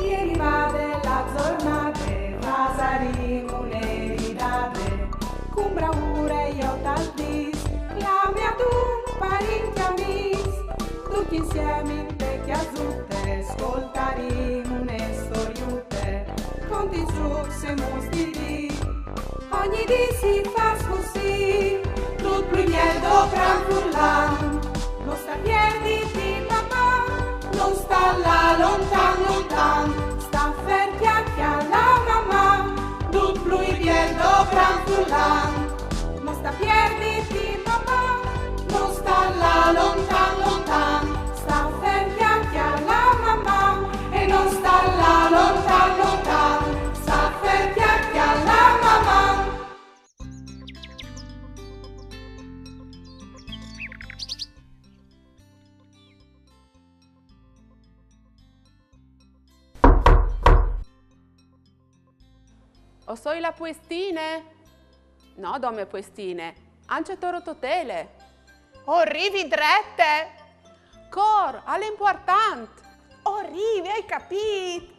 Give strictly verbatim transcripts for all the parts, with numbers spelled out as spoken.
Che rivade la zornade, fasarìn une ridade, cun braure jo tal dis, clame adun parint e amis, ducj insiemi inte cjasute, scoltarìn une storiute, contis, zucs e mustiris. Ogni dì si fâs cussì, dut plui biel dopran furlan. No sta pierditi, Maman, no sta lâ lontan, lontan. Sta fer, cjale, cjale, Maman, dut plui biel dopran furlan. No sta pierditi, Maman, no sta lâ lontan, lontan. Sta fer, cjale, cjale, Maman, e no sta lâ lontan, lontan. Sta fer, cjale, cjale, Maman. O soi la puestine? No dome puestine, ancje Toro Totele. O rivi drete! Cor, al è impuartant! O rivi, o ai capît!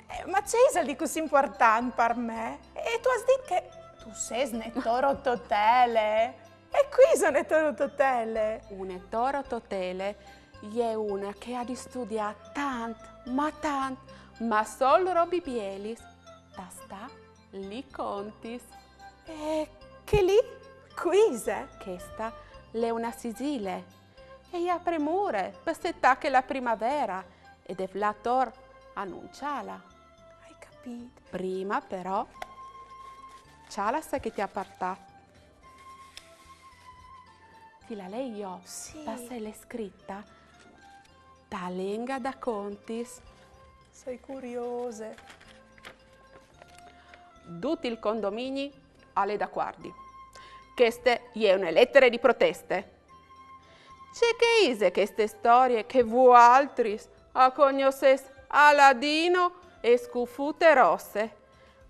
Eh, ma ce isal di cussì impuartant par me? E tu âs dit che tu sês une Toro Totele? E cui ise une Toro Totele? Une Toro Totele e je une che e à di studiâ tant, ma tant, ma sôl robis bielis, tastâ li contis. E chê li? Cui ise? Cheste e je une sisile, e e à premure, parcè che e tache la primavere, e e deve lâ ator a anunciâle. Ai capît. Prime però, cjale ce che ti ai puartât. Ti le lei jo? Sì. Parcè che e je scrite te lengue des contis. O soi curiose. Dut il condomini al è dacuardi. Cheste e je une letare di proteste. Ce che ise cheste storie che vualtris o cognossês Aladino e Scufute Rosse,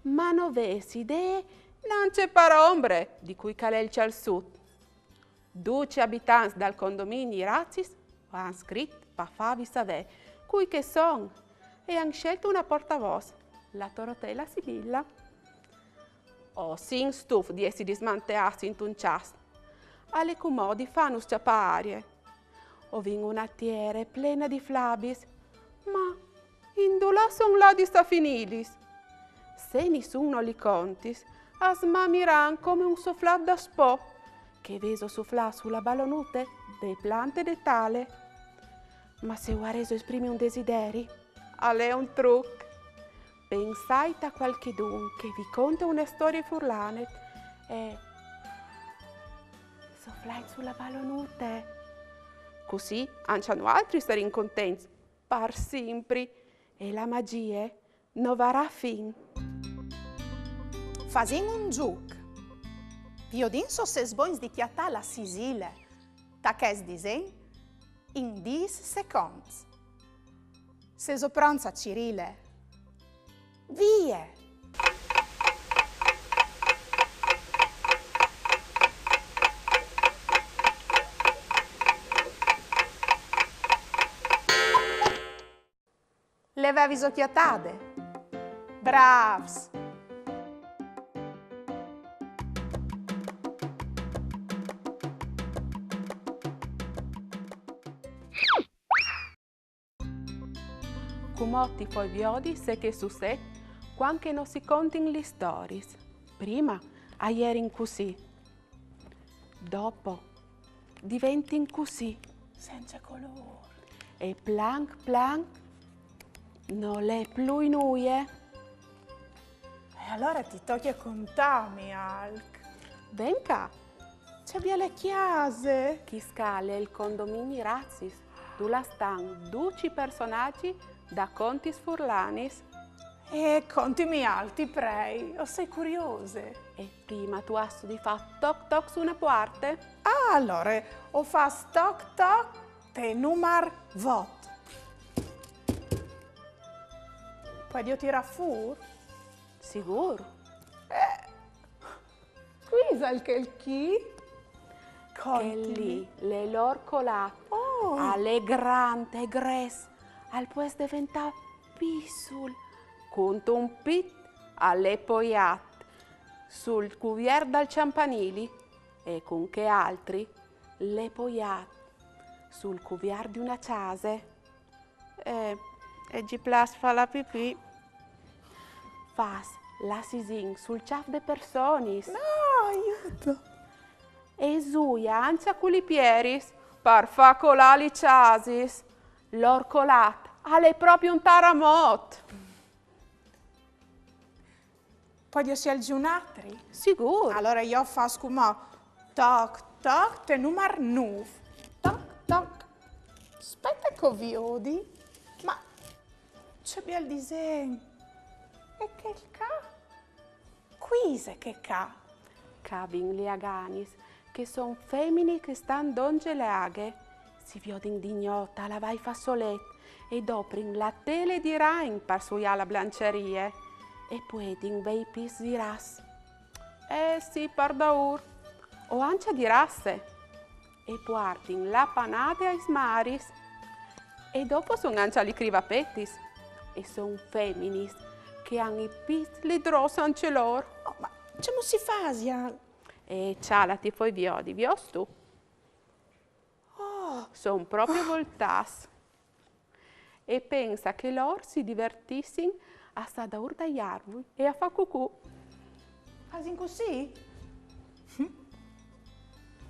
ma no vês idee nancje par ombre di cui che al è il cjalçut. Ducj i abitants dal condomini Razis a àn scrit par fâvi savê cui che a son e a àn sielt une puartavôs, la Torotele Sibila. O sin stufs di jessi dismanteâts intun cjast. Al è cumò di fânus cjapâ arie. O vin une tiere plene di flabis, ma indulà son ladiis a finîlis? Se nissun no lis contis, a smamiran come un soflât daspò, che vêso soflât su la balonute de plante de tale. Ma se o vuarêso esprimi un desideri, al è un truc. Pensait a cualchidun che vi conte une storie furlane e soflait su la balonute. Cussì ancje nualtris o sarìn contents par simpri e la magjie no varà fin. Fasìn un zûc. Viodìn se o sês bogns di cjatâ la sisile ta chest disen in dîs seconts. Sêso pronts a cirîle? Vie! Le vêso cjatade? Brâfs! Cumò ti fâs viodi ce che al sucêt cuant che no si contin lis storiis. Prime a jerin cussì. Dopo a diventin cussì. Cence colôr. E planc planc nol è plui nuie. E alore ti tocje contâmi alc. Ven ca. Ce biele cjase! Chest al è il condomini Razis, dulà a stan ducj i personaçs des contis furlanis. E contimi alc, ti prei, o soi curiose. E prime tu âs di fâ toc toc su une puarte. Ah, alore, o fâs toc toc te numar vot. Puedio tirâ fûr? Sigûr. Eh, cui isal chel chi? Chel li al è l'orcolat. Oh. Al è grant e gres. Al pues deventâ pisul, cuntun pît al è poiât sul cuviert dal cjampanili e cun chê altri l'è poiât sul cuviert di une cjase. E, e gji plâs fâ la pipì. Fâs la sisin sul cjâf de personis. No, aiuto! E zuie ancje cu lis pieris par fâ colâ lis cjasis. L'orcolat al è propit un taramot. Puedio sielzi un altri? Sigûr. Alore jo o fâs cumò toc, toc, te numar nûf. Toc, toc. Spiete che o viodi. Ma ce biel disen. E chel ca? Cui isal chê ca? Ca a vin lis aganis, che a son feminis che a stan dongje la aghe. Si viodin di gnot a lavâ i fassolets e a doprin la tele di ragn par suiâ la blancjarie e a puedin vê i pîts zirâts. Eh sì, par daûr. O ancje di rasse. E a puartin la panade aes maris. E dopo a son ancje lis crivapetis. E a son feminis che a àn i pîts lidrôs ancje lôr. Oh, ma cemût si fasial? E cjalati, fâti viodi, viostu? Oh! A son propit voltâts. E pense che lôr si divertissin a stâ daûr dai arbui e a fâ cucù. Fasin cussì?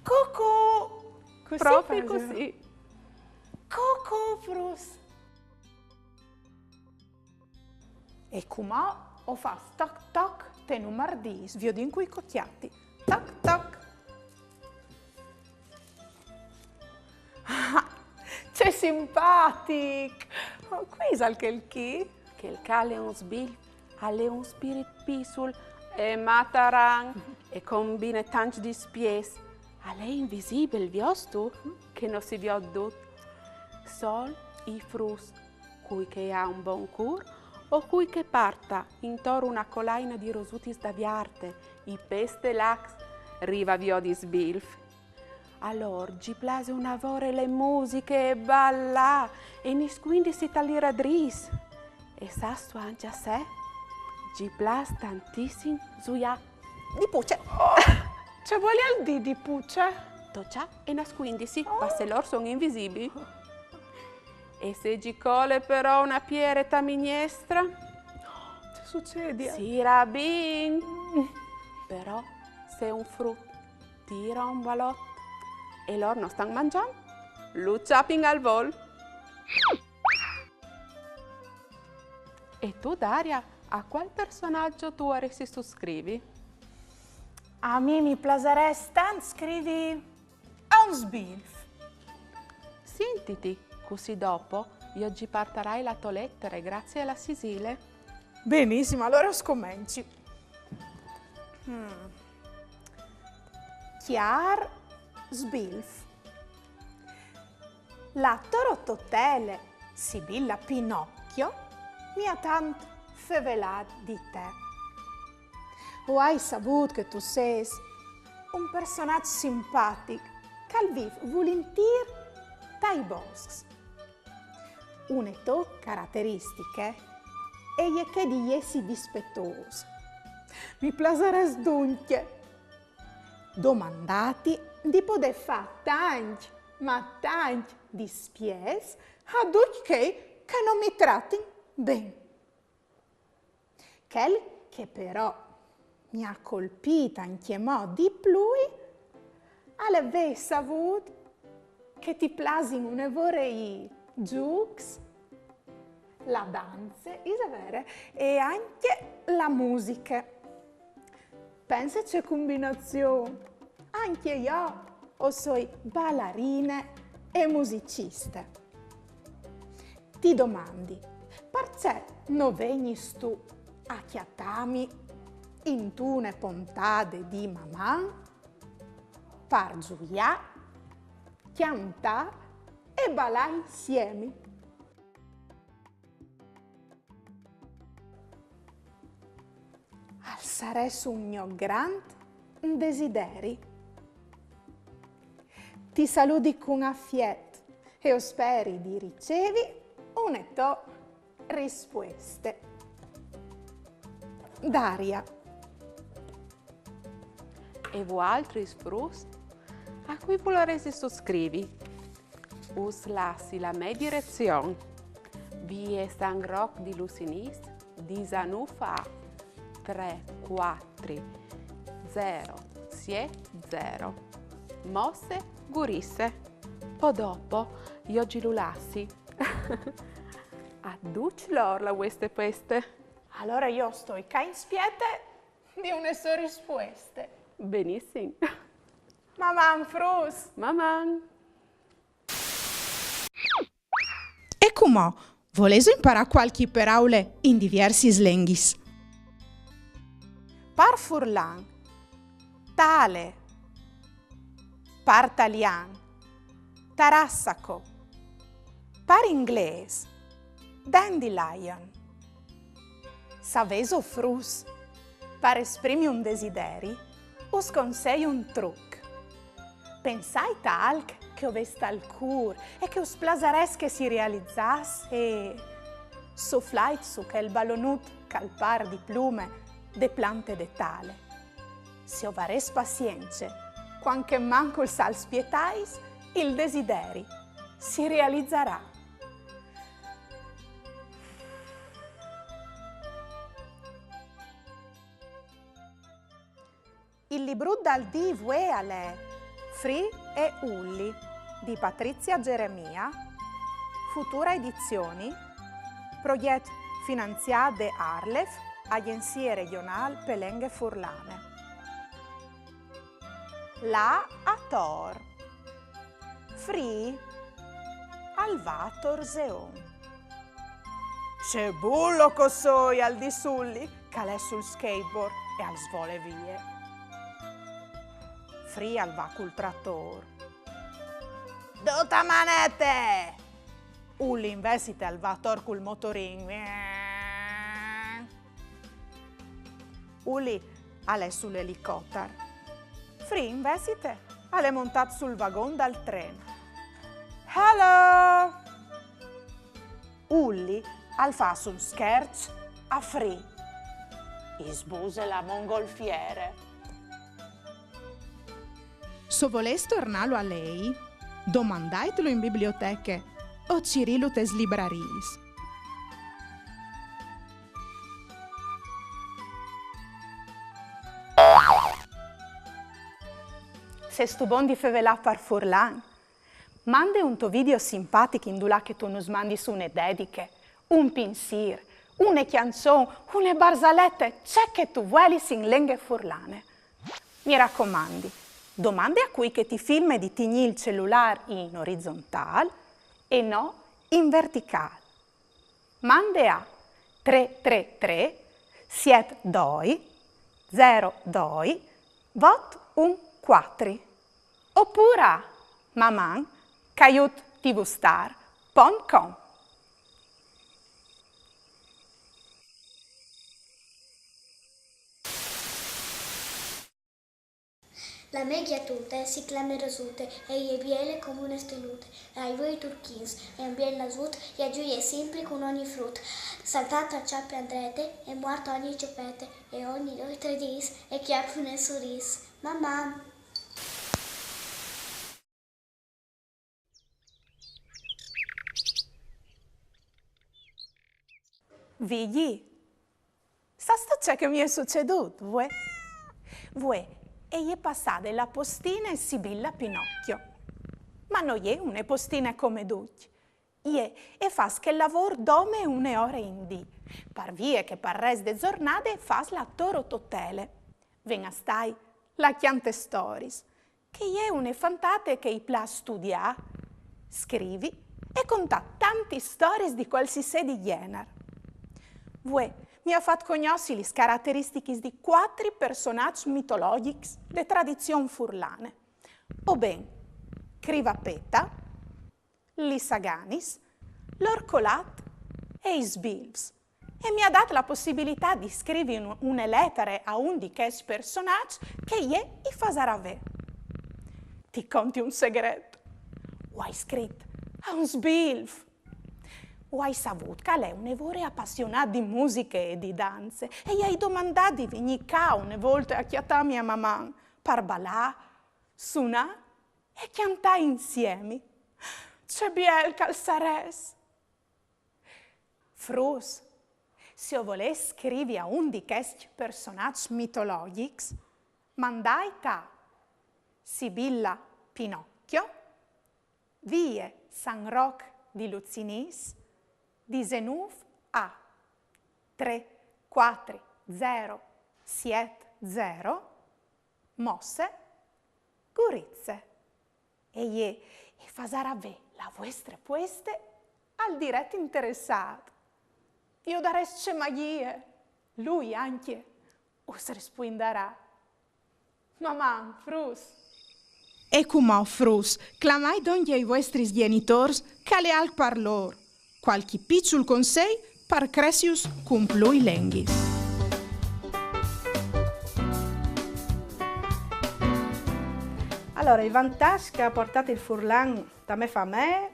Cucù! Cussì propit fasin. Cussì. Cucù, fruts! E cumò o fâs toc toc te numar dîs, viodìn cui che o cjati. Toc toc. Ah, ce simpatic! Oh, cui isal chel chi? Chel ca al è un sbilf, al è un spirit piçul e mataran e combine tancj dispiets. Al è invisibil, viostu, che no si viôt dut. Sôl i fruts, cui che e à un bon cûr o cui che e puarte intor une colaine di rosutis da viarte, i pes tes lacs, rive a viodi i sbilfs. A lôr gji plase une vore la musiche e balâ e niscuindisi ta lis radrîs. E sâstu ancje se? Gji plâs tantissim zuiâ di puce. Oh, ce vuelial dî di puce? Tocjâ e nascuindisi, oh, parcè che lôr a son invisibii. E se gji cole però une piere ta mignestre? Ce sucedial? Si rabin! Però se un frut tire un balot e lôr no stan mangjant, lu cjapin al vol. E tu, Daria, a cuâl personaç tu vuaressistu scrivi? A mi mi plasarès tant scrivi a un sbilf. Sintiti, cussì dopo jo gji puartarai la tô letare graciis a la Sisile. Benissim, alore o scomenci. Mm. Cjâr sbilf. La tô rototele, Sibilla Pinocchio, mi à tant fevelât di te. O ai savût che tu sês un personaç simpatic, che al vîf vulintîr tai boscs. Une tô carateristiche e je chê di jessi dispetôs. Mi plasarès duncje domandâti di podê fâ tancj, ma tancj dispiets a ducj chei che no mi tratin ben. Chel che però mi à colpît ancjemò di plui al è vê savût che ti plasin une vore i zûcs, la danze, isal vêr, e ancje la musiche. Pense ce combinazion! Ancje jo o soi balarine e musiciste. Ti domandi, parcè no vegnistu a cjatâmi intune pontade di Maman? Par zuiâ, cjantâ e balâ insiemi. Al sarès un gno grant desideri. Ti saludi cun afiet e o speri di ricevi une tô rispueste. Daria. E vualtris, fruts? A cui vularessistu scrivi? Us lassi la mê direzion. Vie San Roc di Lusinîs, disanûf A, trê cuatri zero siet zero. Mosse Gurisse. Po dopo, jo zi lu lassi. A ducj lôr la vueste pueste. Alore jo o stoi ca in spiete di une sô rispueste. Benissim. Maman, fruts! Maman! E cumò, volêso imparâ cualchi peraule in diviersis lenghis? Par furlan, tale. Par talian, tarassaco. Par inglês, dandelion. Savêso, fruts, par esprimi un desideri, us consei un truc. Pensait a alc che o vês tal cûr e che us plasarès che si realizàs e soflait su chel balonut che al pâr di plume de plante de tale. Se o varês pazience, cuant che mancul sal spietais, il desideri si realizarà. Il librut dal dì vuê al è Free e Ulli di Patrizia Geremia, Futura Edizioni, progjet finanziât de ARLeF, Agjenzie Regjonâl pe Lenghe Furlane. Lâ ator. Free al va ator zeon. Ce bulo che o soi, al dîs Ulli, che al è sul skateboard e al svole vie. Free al va cul tratôr. Dut a manete! Ulli invezit al va ator cul motorin. Ulli al è sul elicotar. Free invezit al è montât sul vagon dal tren. Hello! Ulli al fâs un scherç a Free. I sbuse la mongolfiere. Se o volês tornâlu a lei, domandaitlu in biblioteche o cirîlu tes librariis. Sêstu bon di fevelâ par furlan? Mande un to video simpatic indulà che tu nus mandis une dediche, un pinsîr, une cjançon, une barzalete, ce che tu vuelis in lenghe furlane. Mi racomandi, domande a cui che ti filme di tignî il celulâr in orizontâl e no in verticâl. Mande a trê trê trê siet doi zero doi vot un cuatri. Opûr a maman caiut tvstar pont com. La mê gjatute si clame Rosute e e je biele come une stelute, e à i voi turchins e un biel nasut, e e zuie simpri cun ogni frut. Saltât e cjape a drete e muart ogni cjopete, e ogni doi trê dîs e cjape une surîs. Maman! Vigji, sâstu ce che mi è sucedût, vuê? Vuê e je passade la postine Sibilla Pinocchio. Ma no je une postine come ducj. Jê e fâs chel lavôr dome une ore in dì, par vie che pal rest de zornade e fâs la torototele. Ven a stâi la cjante storiis, che e je une fantate che i plâs studiâ, scrivi e contâ tantis storiis di cualsisedi gjenar. Vuê mi à fat cognossi lis carateristichis di cuatri personaçs mitologjics de tradizion furlane, o ben Crivapeta, lis Aganis, l'Orcolat e i Sbilfs, e mi à dât la pussibilitât di scrivi un, une letare a un di chescj personaçs che jê i fasarà vê. Ti conti un segret. O ai scrit a un sbilf. O ai savût che al è une vore apassionât di musiche e di danze, e i ai domandât di vignî ca une volte a cjatâmi a Maman par balâ, sunâ e cjantâ insiemi. Ce biel che al sarès! Fruts, se o volês scrivi a un di chescj personaçs mitologjics, mandait a Sibilla Pinocchio, vie San Roc di Luzinîs, disenûf A, trê cuatri zero siet zero, Mosse, Gurize. E jê e fasarà vê la vuestre pueste al diret interessât. Viodarês ce magjie, lui ancje us rispuindarà. Maman, fruts! E cumò, fruts, clamait dongje i vuestris gjenitôrs, che al è alc par lôr. Cualchi piçul consei par cressius cun plui lenghis. Alore, i vantaçs che al à puartât il furlan te mê famee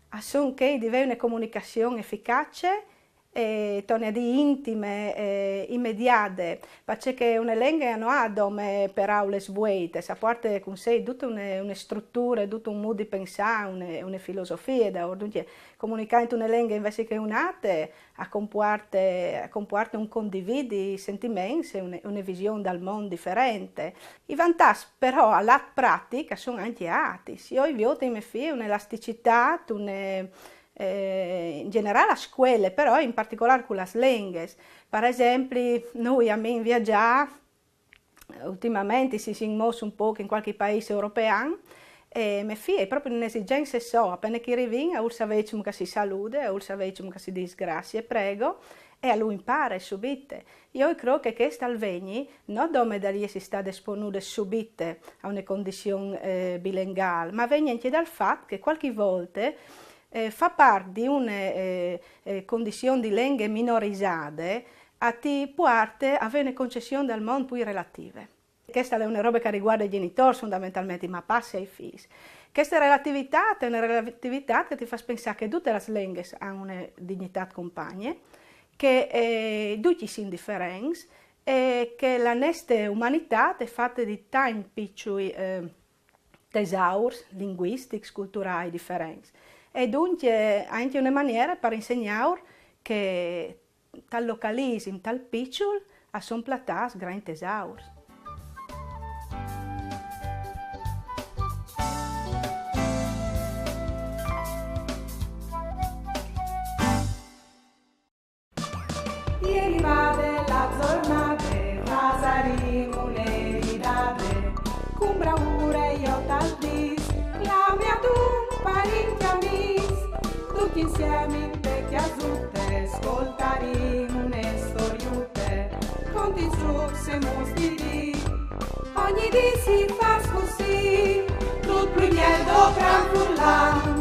a son chei di vê une comunicazion eficace e, torni a dî, intime e imediade, parcè che une lenghe no à dome peraulis vueitis, e puarte cun se dute une, une struture, dut un mût di pensâ, une, une filosofie, daûr. Duncje, comunicâ intune lenghe invezit che une altre, al compuarte, al compuarte un condividi sentiments e une, une vision dal mont diferente. I vantaçs, però, al at pratic a son ancje atis. Jo o viôt in mê fie une elasticitât, une, eh, in gjenerâl a scuele, però in particolâr cu lis lenghis. Par esempli, nô amìn viagjâ, ultimamentri si sin mossi un pôc in cualchi paîs european, e mê fie e à propit une esigence sô, a pene che i rivìn, a vûl savê cemût che si salude, a vûl savê cemût che si dîs graciis, prego, e a lu impare subite. Jo o crôt che chest al vegni no dome dal jessi stade esponude subite a une condizion, eh, bilengâl, ma al vegni ancje dal fat che cualchi volte, eh, fâ part di une, eh, eh, condizion di lenghe minorizade a ti puarte a vê une concession dal mont plui relative. Cheste e je une robe che e rivuarde i gjenitôrs fondamentalmentri, ma passe ai fîs. Cheste relativitât e je une relativitât che ti fâs pensâ che dutis lis lenghis a àn une dignitât compagne, che, eh, ducj i sin diferents e che la nestre umanitât e je fate di tancj piçui, eh, tesaurs linguistics, culturâi diferents. E duncje e je ancje une maniere par insegnâur che tal localisim, tal piçul, a son platâts grancj tesaurs. E rivade la zornade, fasarìn une ridade, cun braure jo tal dîs, clami adun parincj e amîs, ducj insiemi inte cjasute, scoltarìn une storiute, contìn çò che si à di dî. Ogni dì si fâs cussì, dut plui biel dal cran furlan.